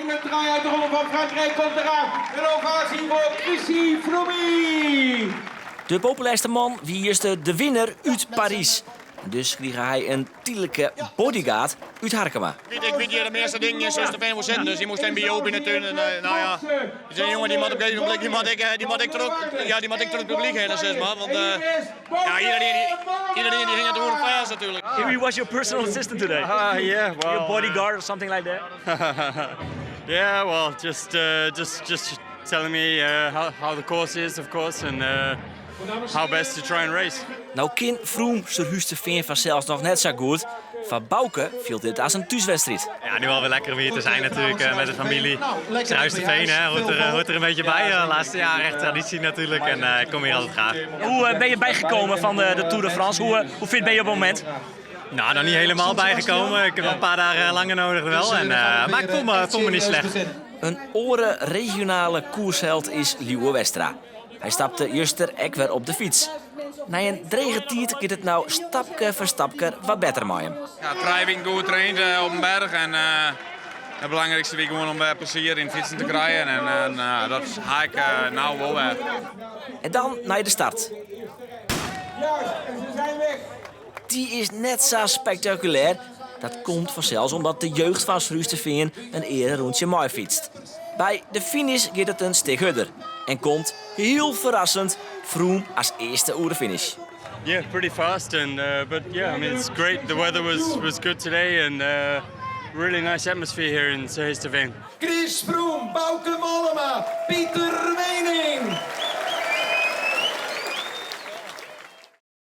De trui uit de Ronde van Frankrijk komt eraan. Een ovatie voor Chrissy Froome. De populêrste man wie juster de winner út Parys. En dus krige hy in tydlike bodyguard út Harkema. Ik wit hjir de measte dingen yn Surhústerfean wol sitten, dus dy moast even by Jopie yn de tún. En, nou ja, is in jonge dy moat op gegeven ogenblik, dy moat ek troch, ja, dy moat ek troch it publyk hinne, sis mar. Want ja, iderien dy hinget oer him fêst natuerlik. He was your personal assistant today. Yeah, well, Your bodyguard or something like that. Yeah, well, just telling me how the course is, of course, and how best to try and race. Nou kin Froome Surhústerfean fansels noch net sa goed. Foar Bauke fielt dit as in thúswedstriid. Ja, nu alweer lekker om hier te zijn natuurlijk met de familie. Surhuisterveen, hè, hoort er een beetje bij. De laatste jaren echt traditie natuurlijk en ik kom hier altijd graag. Hoe ben je bijgekomen van de Tour de France? Hoe fit ben je op het moment? Nou, nog niet helemaal bijgekomen. Ik heb nog een paar dagen langer nodig wel. En, maar ik voel me niet slecht. In oare regionale koersheld is Lieuwe Westra. Hy stapte juster ek wer op de fyts. Nei in drege tiid giet it no stapke foar stapke wat better mei him. Ja, 3 wiken goed traind op een berg en it belangrykste wie gewoan om wer plezier yn it fytsen te krijen en dat ha ik no wol wer. En dan nei de start. Juist, en ze zijn weg. Dy is net sa spektakulêr. Dat komt fansels omdat de jeugd fan Surhústerfean in earerûntsje meifytst. By de finish giet it in stik hurder. En komt, hiel ferrassend, Froome as earste oer de finish. Yeah, pretty fast, and but yeah, I mean, it's great. The weather was good today, and really nice atmosphere here in Surhuisterveen. Chris Froome, Bauke Mollema, Pieter